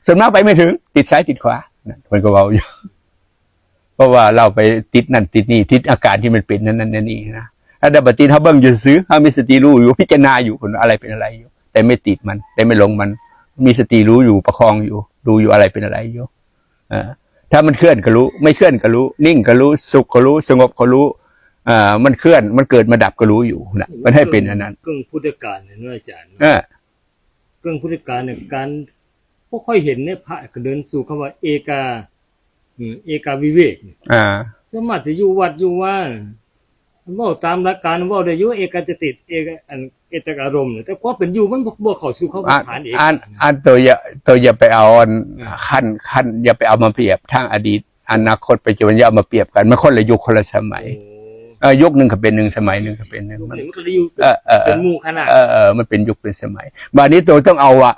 ສ່ວນມາກໄປໄມ່ເຖິງ ຕິດຊ້າຍຕິດຂວາ ນັ້ນເພິ່ນກໍເວົ້າຢູ່ ເພາະວ່າລາວໄປຕິດນັ້ນຕິດນີ້ ຕິດອາການທີ່ມັນເປັນນັ້ນໆ ນີ້ນະ. ອັນນັ້ນບັດນີ້ເຮົາເບິ່ງຢູ່ຊື່ ເຮົາມີສະຕິຮູ້ຢູ່ ພິຈາລະນາຢູ່ ເພິ່ນວ່າອະໄລເປັນອະໄລຢູ່ ແຕ່ໄມ່ຕິດມັນ ແຕ່ໄມ່ຫຼົງມັນ ມີສະຕິຮູ້ຢູ່ ປະຄອງຢູ່ ຮູ້ຢູ່ອະໄລເປັນອະໄລຢູ່. ເອີ ຖ້າມັນເຄື່ອນກໍຮູ້ ໄມ່ເຄື່ອນກໍຮູ້ ນິ່ງກໍຮູ້ ສຸກກໍຮູ້ ສະຫງົບກໍຮູ້ ເອີ ມັນເຄື່ອນ ມັນເກີດມາດັບກໍຮູ້ຢູ່ນະ ມັນໃຫ້ເປັນອັນນັ້ນ. ເຄິ່ງພຸດທະການເນາະອາຈານເນາະ ເອີ ເຄິ່ງພຸດທະການນີ້ ການບໍ່ຄ່ອຍເຫັນໃນພະກະເດີນສູ່ຄຳວ່າເອກາ ເອີ ເອກາວິເວກນີ້ ອ່າ ສ່ວນມາກຈະຢູ່ວັດຢູ່ວາ ເວົ້າຕາມຫຼັກການເວົ້າໄດ້ຢູ່ ເອກາຈະຕິ ເອກາ ອັນ ເອກາອາລົມ ແຕ່ຄວາມເປັນຢູ່ມັນບໍ່ ບໍ່ເຂົ້າສູ່ຄຳວ່າ ອັນ ຖານເອກາ ອັນ ອັນໂຕຢ່າ ໂຕຢ່າໄປເອົາອັນ ອ່າ ຄັນ ຄັນ ຢ່າໄປເອົາມາປຽບທາງອະດີດ ອະນາຄົດ ປັດຈຸບັນ ຢ່າເອົາມາປຽບກັນ ມັນຄົນລະຍຸກຄົນລະສະໄໝ. ໂອ້ ເອີ ຍຸກໜຶ່ງກໍເປັນໜຶ່ງ ສະໄໝໜຶ່ງກໍເປັນໜຶ່ງ ມັນກໍໄດ້ຢູ່ ເອີ ເອີ ເປັນໝູ່ຄະນະ ເອີ ເອີ ມັນເປັນຍຸກເປັນສະໄໝ. ບາດນີ້ໂຕຕ້ອງເອົາວ່າ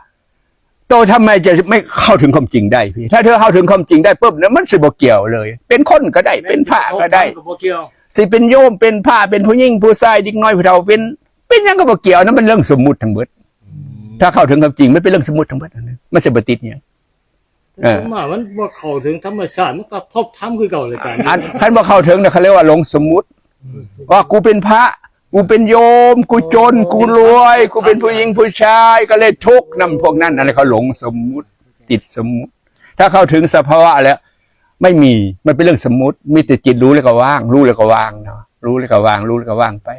ໂຕທຳໄມຈະໄມ່ເຂົ້າເຖິງຄວາມຈິງໄດ້ພີ້? ຖ້າເທີເຂົ້າເຖິງຄວາມຈິງໄດ້ປຶບນະ ມັນຊິບໍ່ກ່ຽວເລີຍ ເປັນຄົນກໍໄດ້ ເປັນພະກໍໄດ້ ກໍບໍ່ກ່ຽວ ຊິເປັນໂຍມ ເປັນພະ ເປັນຜູ້ຍິງ ຜູ້ຊາຍ ເດັກນ້ອຍ ຜູ້ເຖົ້າ ເປັນ ເປັນຫຍັງກໍບໍ່ກ່ຽວ ອັນນັ້ນມັນເລື່ອງສົມມຸດທັງເບິດ. ອືມ ຖ້າເຂົ້າເຖິງຄວາມຈິງ ມັນເປັນເລື່ອງສົມມຸດທັງເບິດ ອັນນັ້ນມັນຊິບໍ່ຕິດຫຍັງ. ເອີ ແຕ່ສ່ວນມາກມັນບໍ່ເຂົ້າເຖິງທຳມະຊາດ ມັນກໍທັບທຳຄືເກົ່າແຫຼະອາຈານ. ອັນ ຄັນບໍ່ເຂົ້າເຖິງນະ ເຂົາເອີ້ນວ່າຫຼົງສົມມຸດ ອືມ ວ່າກູເປັນພະ ກູເປັນໂຍມ ກູຈົນ ກູລວຍ ກູເປັນຜູ້ຍິງຜູ້ຊາຍ ກໍເລີຍທຸກນຳພວກນັ້ນ ອັນນັ້ນເຂົາຫຼົງສົມມຸດ ຕິດສົມມຸດ. ຖ້າເຂົ້າເຖິງສະພາວະແລ້ວ ໄມ່ມີ ມັນເປັນເລື່ອງສົມມຸດ ມີແຕ່ຈິດຮູ້ແລ້ວກໍວ່າງ ຮູ້ແລ້ວກໍວ່າງເນາະ ຮູ້ແລ້ວກໍວ່າງ ຮູ້ແລ້ວກໍວ່າງໄປ.